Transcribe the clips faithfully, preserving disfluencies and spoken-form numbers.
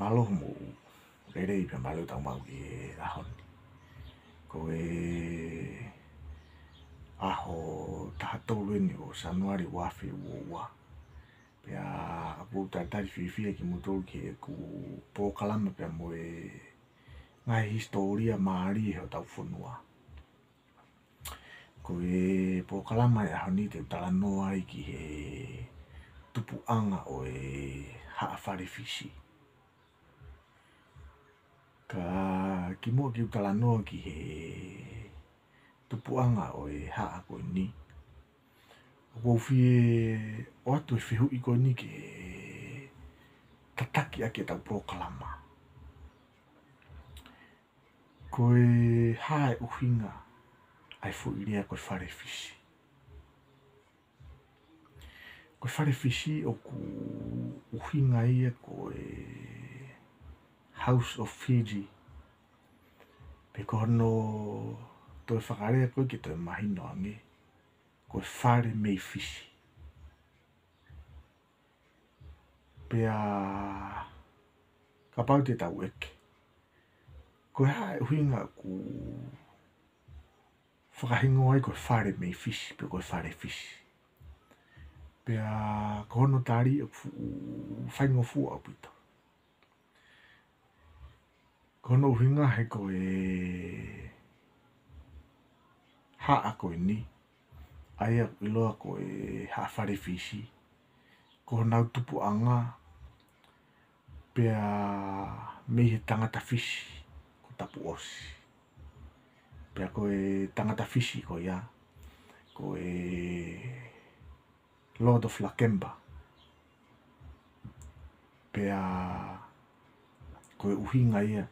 Mālō hoʻomou lelei pea mālō ʻetau maʻu ki he ʻaho ni. Ko e ʻaho taha tolu eni ʻo Sānuali ua afe ua ua. Pea ʻoku ou talitali fiefia kimoutolu ki heʻeku polokalama pea mo e ngaahi hisitōlia mālie hotau fonua. Ko e polokalama ʻo e ʻaho ni te u talanoa ai ki he tupuʻanga ʻo e Haʻa Fale Fisi. Ka kimuʻa ke u talanoa ki he tupuʻanga ʻo e haʻa ko eni, ʻoku ou fie ʻoatu e fehuʻi ko eni ke tataki ʻaki ʻetau polokalama. Ko e hā e ʻuhinga ʻa e foʻi lea ko e Fale Fisi? Ko e Fale Fisi ʻoku ʻuhinga ia ko e House of Fiji. Pe ko hono toe fakalea ko ē ke toe mahino ange, ko e Fale mei Fisi. Pea kapau te tau ʻeke, ko e hā e ʻuhinga ʻoku fakahingoa ai ko e Fale mei Fisi, pe ko e Fale Fisi? Pea ko hono tali ʻoku fuʻu faingofua ʻaupito. Ko hono ʻuhinga he ko e haʻa ko eni, ʻa ia ʻoku ʻiloa ko e Haʻa Fale Fisi, ko honau tupuʻanga pea mei he tangata Fisi ko Tapuʻosi. Pea ko e tangata Fisi ko ia, ko e Lord of Lakemba. Pea ko e ʻuhinga ia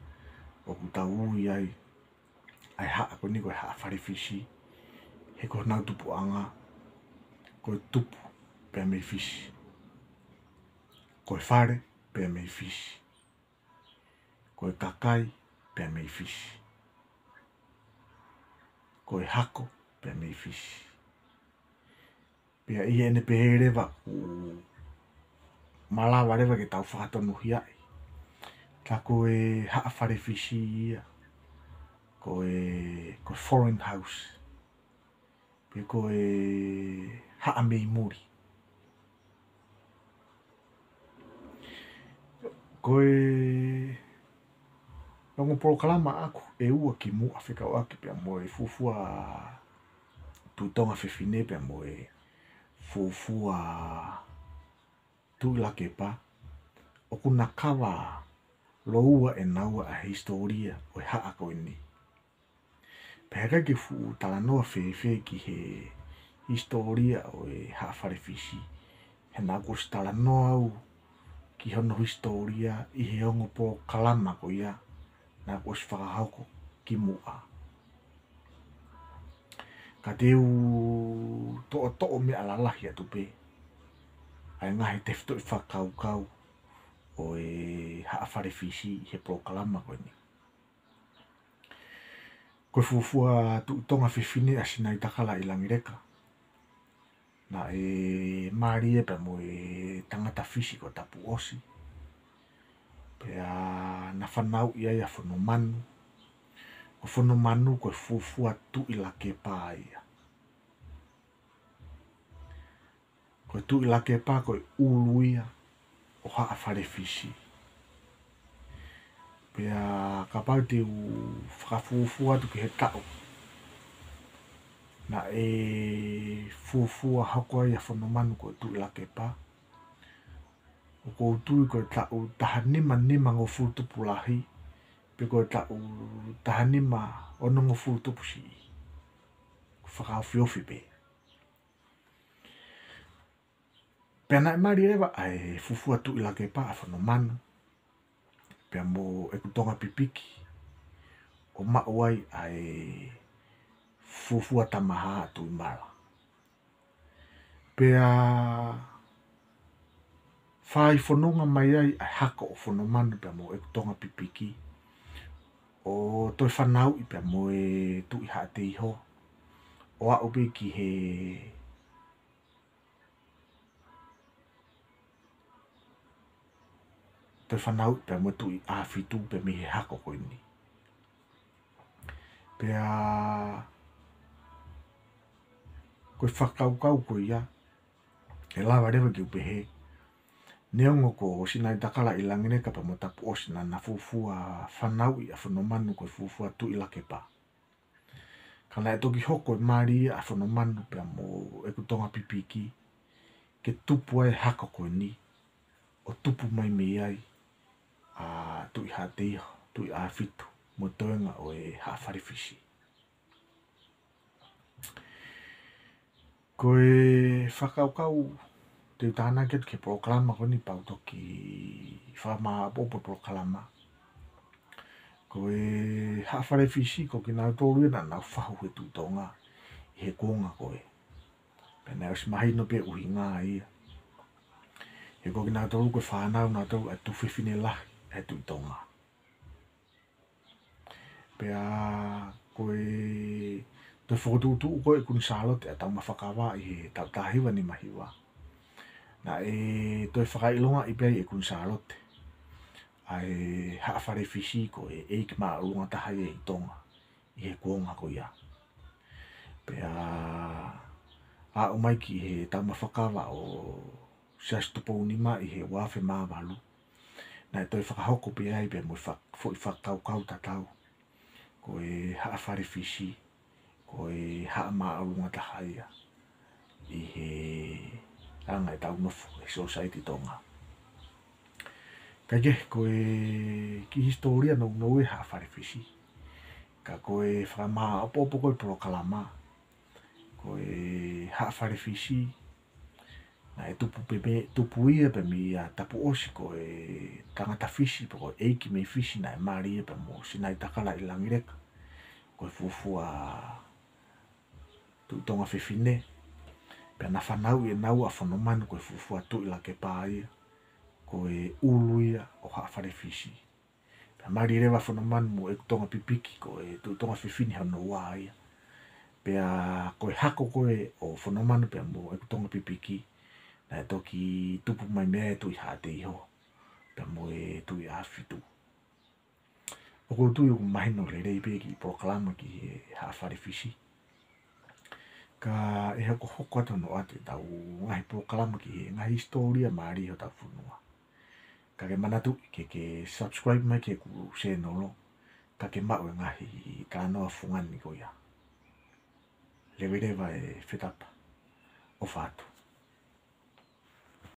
ʻoku tau ui ai ʻa e haʻa ko eni ko e Haʻa Fale Fisi, he ko honau tupuʻanga, ko e tupu pea mei Fisi. Ko e fale pea mei Fisi. Ko e kakai pea mei Fisi. Ko e hako pea mei Fisi. Pea ʻi heʻene pehē leva ʻoku malava leva ke tau fakatonuhiaʻi, tā ko e Haʻa Fale Fisi ia, ko e, ko e foreign house, pe ko e haʻa mei muli. Ko e ongo polokalama ʻaʻaku ʻe ua kimuʻa fekauʻaki pea mo e fuofua Tuʻi Tonga Fefine pea mo e fuofua Tuʻi Lakepa, ʻoku na kava lōua ʻe naua ʻa e hisitōlia ʻo e haʻa ko eni. Pea ʻikai ke fuʻu talanoa fēfē ki he hisitōlia ʻo e Haʻa Fale Fisi, he naʻá ku ʻosi talanoa au ki hono hisitōlia ʻi he ongo polokalama ko ia naʻá ku ʻosi fakahoko kimuʻa. Ka te u toʻotoʻo meʻa lalahi atu pē ʻa e ngaahi tefitoʻi fakakaukau ʻo e Haʻa Fale Fisi ʻi he polokalama ko eni. Ko e fuofua Tuʻi Tonga Fefine ʻa Sinaitakala-ʻi-Langileka, naʻe mali ia pea mo e tangata Fisi ko Tapuʻosi. Pea na fanauʻi ai ʻa Fonomanu. Ko Fonomanu ko e fuofua Tuʻi Lakepa ia. Ko e Tuʻi Lakepa ko e ʻulu ia ʻo Haʻa Fale Fisi. Pea kapau te u fakafuofua atu ki he taʻu naʻe fuofua hoko ai ʻa Fonomanu ko e Tuʻi Lakepa, ʻoku ou tui ko e taʻu taha nima nima ngofulu tupu lahi, pe ko e taʻu taha nima ono ngofulu tupu siʻi. Ko e fakaofiofi pē. Pea naʻe mali leva ʻa e fuofua Tuʻi Lakepa ʻa Fonomanu, pea mo ʻEkutongapipiki, ʻo maʻu ai ʻa e fuofua Tamahā ʻa Tuʻimala. Pea fai fononga mai ai ʻa e hako ʻo Fonomanu pea mo ʻEkutongapipiki, ʻo toe fanauʻi pea mo e Tuʻi Haʻateiho, ʻo aʻu pē ki he toe fanauʻi pea mo e Tuʻi ʻAhofitu pea mei he hako ko eni. Pea ko e fakakaukau ko ia, ʻe lava leva ke u pehē, neongo ko Sinaitakala-ʻi-Langileka pea mo Tapuʻosi naʻa na fuofua fanauʻi ʻa Fonomanu ko e fuofua Tuʻi Lakepa, ka naʻe toki hoko e mali ia ʻa Fonomanu pea mo ʻEku Tonga Pipiki ke tupu ai e hako ko eni, ʻo tupu mai mei ai ʻa Tuʻi Haʻateiho, Tuʻi ʻAhofitu, mo e toenga ʻo e Haʻa Fale Fisi. Ko e fakakaukau te u tānaki atu ki he polokalama ko eni pea u toki fakamāʻopoʻopo e polokalama. Ko e Haʻa Fale Fisi ko kinautolu ia naʻa nau fahu he Tuʻi Tonga ʻi he kuonga ko ē. Pea naʻe ʻosi mahino pē ʻuhinga ia. He ko kinautolu ko e fānau nautolu ʻa e tuofefine lahi ʻa e Tuʻi Tonga. Pea ko e toe fokotuʻutuʻu ko ē ʻe Kuini Sālote ʻa e taumafa kava ʻi he taʻu taha hiva nima hiva, naʻe toe fakaʻilongaʻi pē ai ʻe Kuini Sālote ʻa e Haʻa Fale Fisi ko e ʻeiki māʻolunga taha ia ʻi Tonga ʻi he kuonga ko ia. Pea aʻu mai ki he taumafa kava ʻo Siaosi Tupou Nima ʻi he ua afe mā valu, naʻe toe fakahoko pē ai pea mo e fa-, foʻi fakakaukau tatau. Ko e Haʻa Fale Fisi ko e haʻa māʻolunga taha ia ʻi he anga ʻetau nofo he sōsaieti Tonga. Kae kehe, ko e kiʻi hisitōlia nounou e Haʻa Fale Fisi. Ka ko e fakamāʻopoʻopo ko ē polokalama, ko e Haʻa Fale Fisi naʻe tupu pē mei, tupu ia pē mei a Tapuʻosi ko e tangata Fisi, pe ko e ʻeiki mei Fisi naʻe mali ia pea mo Sinaitakala-ʻi-Langileka ko e fuofua Tuʻi Tonga Fefine. Pea na fanauʻi ʻe naua ʻa Fonomanu ko e fuofua Tuʻi Lakepa ia, ko e ʻulu ia ʻo Haʻa Fale Fisi. Pea mali leva ʻa Fonomanu mo ʻEku Tonga Pipiki ko e Tuʻi Tonga Fefine hono ua ia. Pea ko e hako ko ē ʻo Fonomanu pea mo ʻEku Tonga Pipiki, naʻe toki tupu mai mei ai e Tuʻi Haʻateiho pea mo e Tuʻi ʻAhofitu. ʻOku ou tui ʻoku mahino lelei pē e kiʻi polokalama ki he Haʻa Fale Fisi. Ka ʻe hokohoko atu hono ʻoatu ʻetau ngaahi polokalama ki he ngaahi hisitōlia mālie hotau fonua. Ka ke manatuʻi ke, ke subscribe mai ki heʻeku sēnolo, ka ke maʻu e ngaahi talanoa fungani ko ia. Leveleva e fetapa. ʻOfa atu.